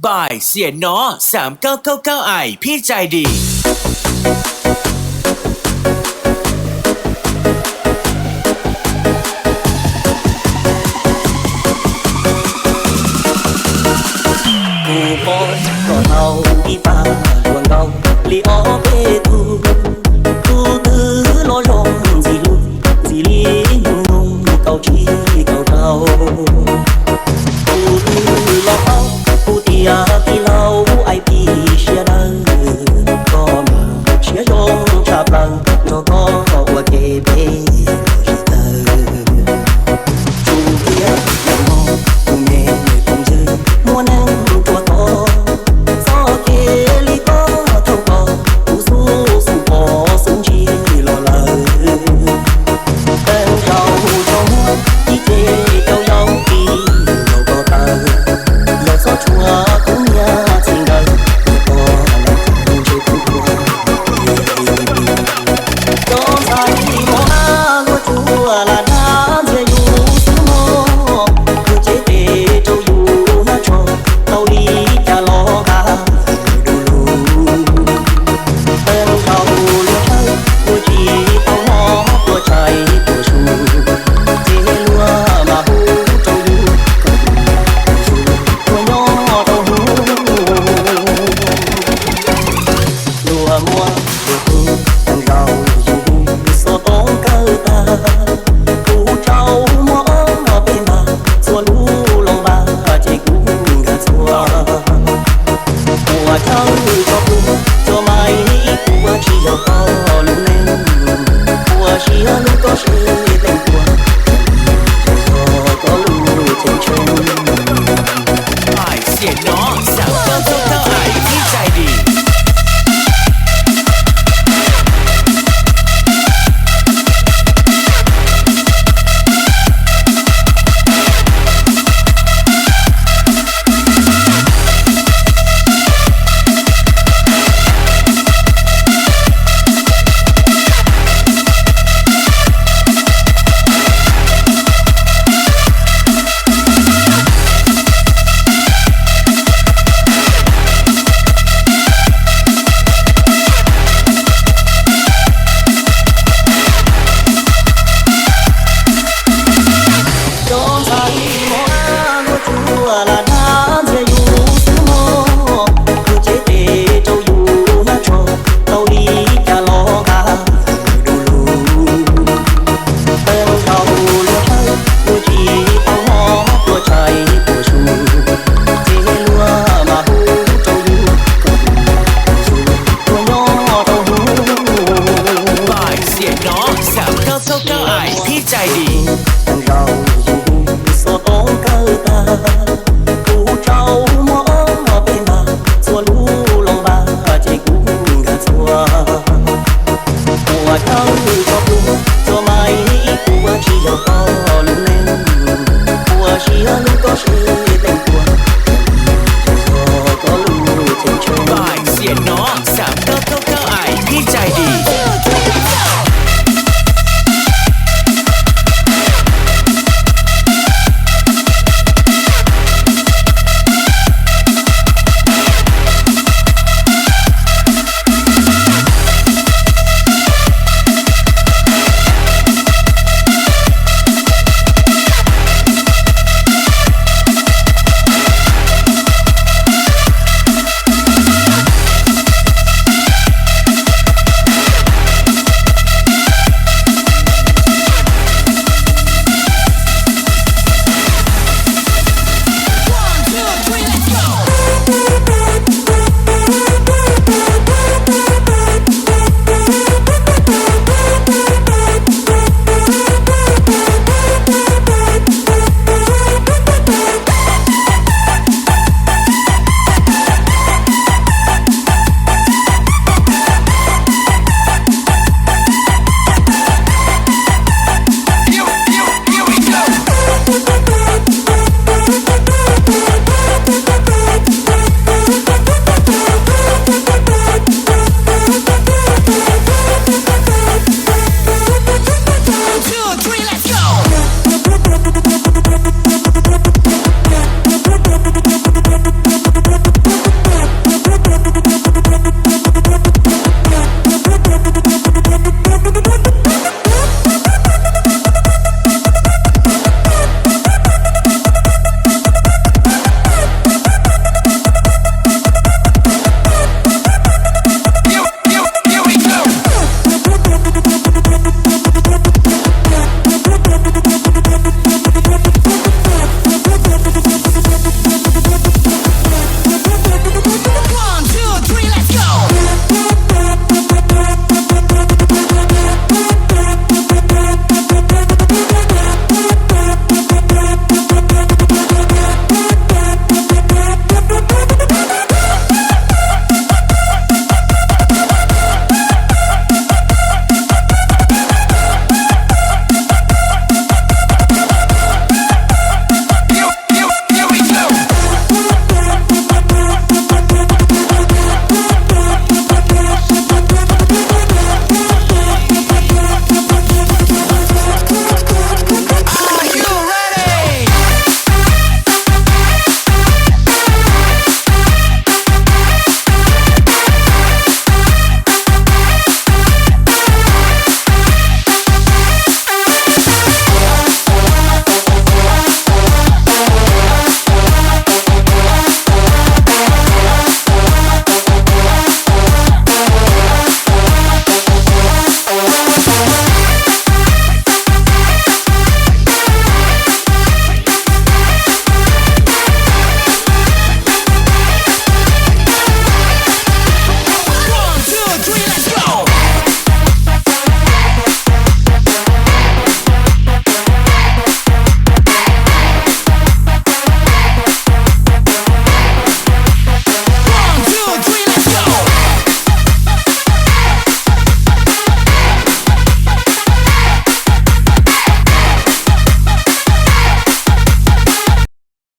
Bài Xiam No xav Kaub Kaub Kaub Ais Phib Cai Dis. Kuv pom kom tau ib pab hluas nkauj li ob peb tug, tus twg los zoo ntxim hlub ntxim li hnub kaum tsib kaum rau. Tus twg los paub kuv tias tij laug ib pib siab dawb, koj mas siab zoo tshaj plaws nrog koj ua ke peb tsis tawg. Tsuas tias hnub no kuv me tus ntxwg muaj neeg rua koj, txoj kev li koj thaum koj kuv xub xub pom xub ntsib los lawm. Teev zaug tso muag ib ce rau yau ti los koj tawg, yog txhob tshua kuv niag txiv nkawd, koj lam ntshe kuv ua. Cov ntxhais mos ab luaj tsuag lam dab ntxias yus xwb mog, yus cev tes rau yus hnab tsho tau li cas los nqa du lug. Teev zaug luag tshawb luag tsis tau mob, luag tshais luag su, ces luag mam hu rau yus, yus tuaj nyob rau hnub. Luag muab luag hu, teev zaug yus hu xov tooj kawg tag, kuv rau muab ob peb npag, txhua lub loo npag ces kuv nkag txhua. Ua tsaug tso pluag, cov maim kuv tsis yog koj lub neej, ua siab hlub koj seb teem tua, yog koj lub cev tshee. Xiam No xav Kaub Kaub